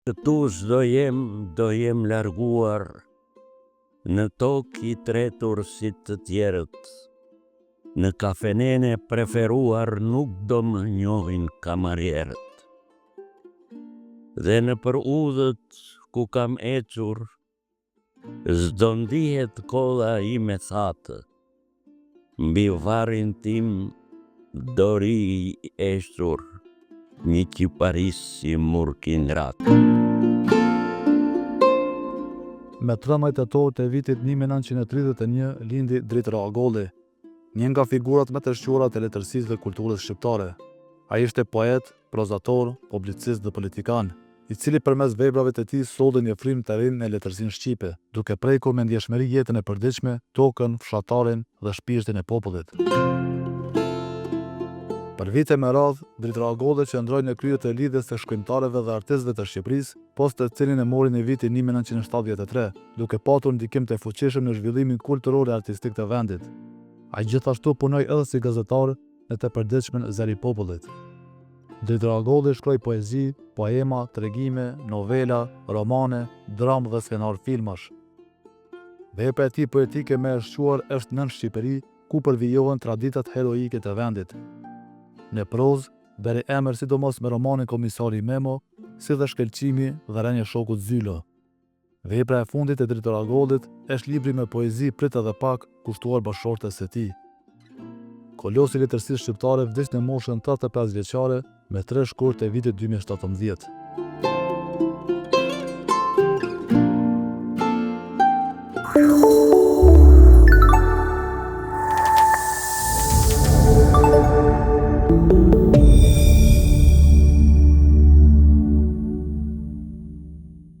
Këtu s'do jem, do jem larguar, në tokë i tretur si të tjerët, në kafenenë e preferuar nuk do më njohin kamarierët. Dhe nëpër udhët ku kam ecur, S'do ndihet kolla ime thatë, mbi varrin tim do rrijë i heshtur një qiparis si murg i ngratë. Me 13 tetor të vitit 1931 lindi Dritëro Agolli, një nga figurat më të shquara të letërsisë dhe kulturës shqiptare. Ai ishte poet, prozator, publicist dhe politikan, i cili përmes veprave të tij solli një frymë të re në letërsinë shqipe, duke prekur me ndjeshmëri jetën e përditshme, tokën, fshatarin dhe shpirtin e popullit. Për vite me radhë, Dritëro Agolli qëndroi në krye të Lidhjes së Shkrimtarëve dhe Artistëve të Shqipërisë, post të cilin e mori në vitin 1973. duke patur ndikim të fuqishëm në zhvillimin kulturor e artistik të vendit. Ai gjithashtu punoi edhe si gazetar në të përditshmen Zëri i Popullit. Dritëro Agolli shkroi poezi, poema, tregime, novela, romane, dramë dhe skenarë filmash. Vepra e tij poetike më e shquar është Nënë Shqipëri, ku përvijohen traditat heroike të vendit. Në prozë, bëri emër sidomos me romanin Komisari Memo, si dhe Shkëlqimi dhe Rënia e shokut Zylo. Vepra e fundit e Dritëro Agollit është libri me poezi Prit edhe pak, kushtuar bashkëshortes së tij. Kolosi i letërsisë shqiptare vdiq në moshën 85 vjeçare, me 3 shkurt të vitit 2017.